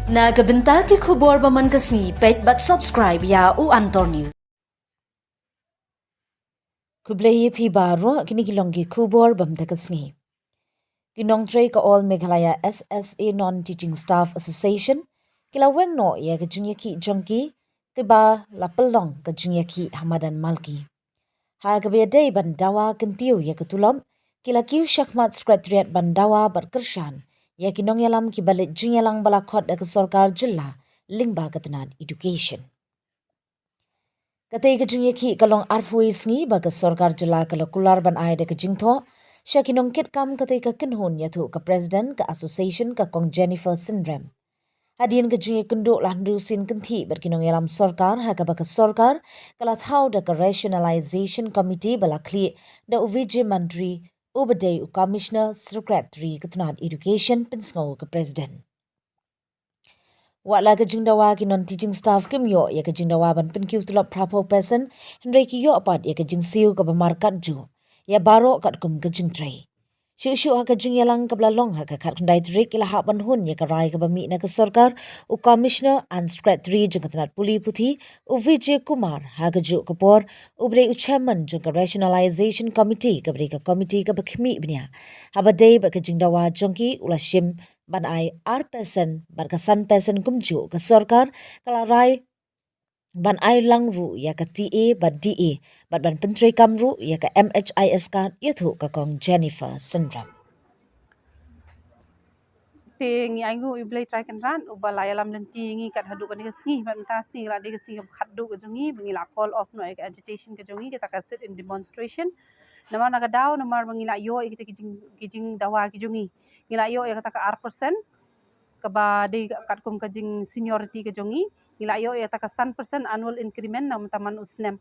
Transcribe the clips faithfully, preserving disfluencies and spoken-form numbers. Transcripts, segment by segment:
Na ka bynta ki khubor ba man ka sngi, peit bad subscribe ïa u Antor News. Khublei ïa phi baroh, kine ki long ki khubor ba mynta ka sngi. Ki nongtrei ka All Meghalaya S S A Non Teaching Staff Association ki la weng noh ïa ka jingïakhih jong ki, kiba la pynlong ka jingïakhih ha madan Malki. Ha kaba ïadei ban dawa kyntiew ïa ka tulop, ki la kiew shakhmat Secretariat ban dawa bad kyrshan ïa ki nongïalam kiba leit jingïalang ba la khot da ka sorkar jylla lyngba ka tnat Education. Katei ka jingïakhih ka long arphew sngi ba ka sorkar jylla ka la kular ban ai da ka jingthoh sha ki nongkitkam katei ka kynhun ïathuh ka President ka Association, ka Kong Jennifer Synrem. Hadien ka jingïakynduh la hynriew sien kynthih bad ki nongïalam sorkar, ha kaba ka sorkar ka la thaw da ka Rationalization Committee ba la khlieh da u Vijay Mantri, uba dei u Commissioner Secretary ka tnat Education, pynsngew ka President. Wat la ka jingdawa, ki non teaching staff kim ïoh ïa ka jingdawa ban pynkiew tulop phraphew percent, hynrei ki ïoh pat ïa ka jingsiew kaba markatjuh ïa baroh katkum ka jingtrei. Shuh shuh ha ka jingïalang kaba la long ha ka khatkhyndai tarik, ki la hap ban hun ïa ka rai kaba mih na ka sorkar, u Commissioner and Secretary jong ka tnat pule puthi, u Vijay Kumar, ha kajuh ka por uba dei u Chairman jong ka Rationalization Committee, kaba dei ka komiti kaba khmih bniah. Haba dei bad ka jingdawa jong ki, u la shim ban ai ar percent bad ka san percent kumjuh ka sorkar ka la rai ban ai lang ruh ïa ka T A bad D A, bad ban pyntreikam ruh ïa ka M H I S card, ïathuh ka Kong Jennifer Synrem. Te ngi ainguh ïa U Blei Trai Kynrad uba la ïalam lynti ïa ngi kat haduh kane ka sngi, bad mynta sngi la dei ka sngi kaba khatduh ka jong ngi ba ngi la call off noh ïa ka agitation ka jong ngi, kata ka sit-in demonstration. Namar na ka daw, namar ba ngi la ïoh ïa kita ki jing, ki jingdawa ki jong ngi. Ngi la ïoh ïa kata ka ar percent kaba dei katkum ka jing seniority ka jong ngi. Ngi la ïoh ïa kata ka san percent annual increment na mynta man u snem.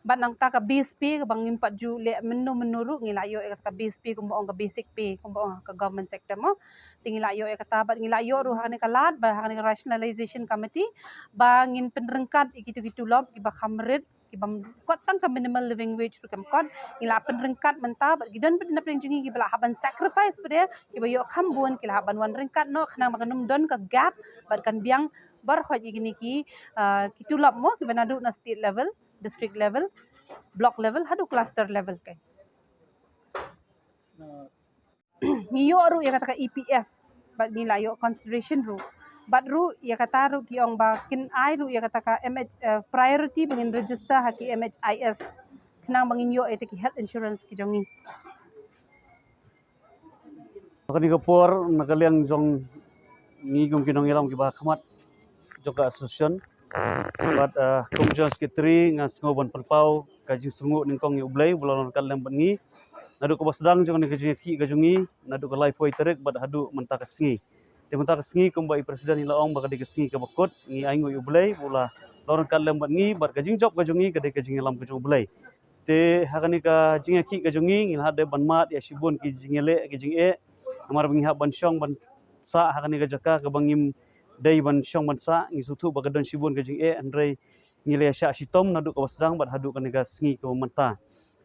Bad nangta ka base pay kaba ngim pat ju leh mynno mynno ruh, ngi la ïoh ïa kata ka base pay kumba ong ka basic pay kumba ong ka government sector mo. Te ngi la ïoh ïa kata, bad ngi la ïoh ruh ha kane ka lad ba ha kane ka Rationalization Committee ba ngin pynryngkat ïa kito ki tulop kiba kham rit, kiba kot tang ka minimal living wage ruh kam kot. Ngi la pynryngkat mynta, bad ki don pat na pdeng jong ngi kiba la hap ban sacrifice pat de, kiba ïoh kham bun, ki la hap ban wan ryngkat noh khnang ba kan ym don ka gap bad kan biang baroh ïa kine ki, ah, ki tulop mo, kiba naduh na state level, district level, block level haduh cluster level. Ka ngi ïoh ruh ïa kata ka E P F, bad ngi la ïoh consideration ruh. Bad ruh ïa kata ruh ki ong ba kin ai ruh ïa kata ka M H, eh, priority ba ngin register ha ki M H I S, khnang ba ngin ïoh ïa ki health insurance ki jong ngi. Ha kane ka por, na ka liang jong ngi kum ki nongïalam kiba khmat jong ka association, bad, eh, kum jong secretary, nga sngew ban pynpaw ka jingsngewnguh nyngkong ïa U Blei ba u la long ryngkat lem bad ngi naduh kaba sdang jong kane ka jingïakhih ka jong ngi, naduh ka laiphew tarik bad haduh mynta ka sngi. Te mynta ka sngi, kumba i president i la ong ba ka dei ka sngi kaba kut, ngi ainguh ïa U Blei ba u la long ryngkat lem bad ngi, bad ka jingjop ka jong ngi ka dei ka jingïalam ka jong U Blei. Te ha kane ka jingïakhih ka jong ngi, ngi la hap dei ban mad ïa shibun ki jingïaleh ki jingeh, namar ba ngi hap ban shong ban sah ha kane ka jaka kaba ngim dei ban shong ban sah. Ngi sngewthuh ba ka don shibun ka jingeh, hynrei ngi la ïa shah shitom naduh kaba sdang bad haduh kane ka sngi kaba mynta.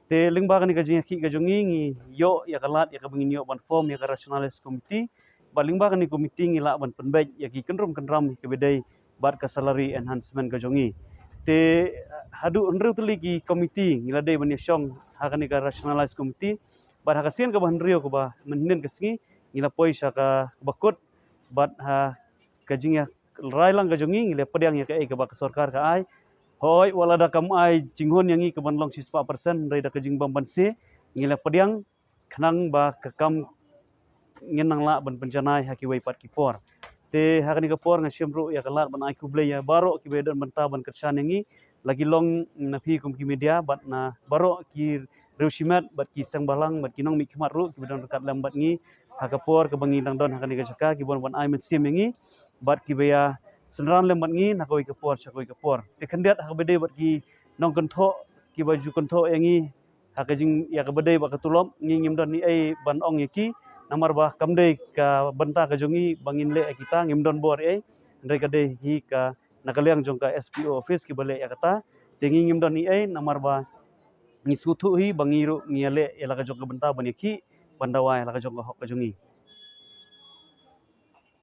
Te lyngba kane ka jingïakhih ka jong ngi, ngi ïoh ïa ka lad ïa kaba ngin ïoh ban form ïa ka Rationalized Committee. Bad lyngba kane ka committee ngi lah ban pynbeit ïa ki kynrum kynram ïa kaba dei bad ka salary enhancement ka jong ngi. Te haduh hynriew tylli ki committee ngi la dei ban ïashong ha kane ka Rationalized Committee. Bad ha ka sien kaba hynriew kaba mynhynnin ka sngi, ngi la poi sha kaba kut, bad ha ka jingïa rai lang ka jong ngi, ngi la pdiang ïa kaei kaba ka sorkar ka ai. Hooid, wat la da kam ai jinghun ïa ngi kaban long shispah percent, hynrei da ka jingbym banse ngi la pdiang, khnang ba ka kam ngin nang lah ban pynjanai ha kiwei pat ki por. Te ha kane ka por nga shim ruh ïa ka lad ban ai khublei ïa baroh kiba don bynta ban kyrshan ïa ngi, la ki long na phi kum ki media bad na baroh ki riewshimet bad ki seng bhalang bad ki nongmihkhmat ruh kiba don ryngkat lem bad ngi ha ka por kaba ngi dang don ha kane ka jaka, kiba wan ban ai mynsiem ïa ngi bad kiba ïa synran lem bad ngi na kawei ka por sha kawei ka por. Te khyndiat ha kaba dei bad ki nongkynthoh kiba ju kynthoh ïa ngi ha ka jing, ïa kaba dei bad ka tulop, ngi ngim don ei ei ban ong ïa ki, namar ba kam dei ka bynta ka jong ngi ba ngin leh ïa kita, ngim don bor ei ei, hynrei ka dei hi ka na ka liang jong ka S P O office kiba leh ïa kata. Te ngi ngim don ei ei, namar ba ngi sngewthuh hi ba ngi ruh ngi ïaleh ïa la ka jong ka bynta ban ïakhih, ban dawa ïa la ka jong ka hok ka jong ngi.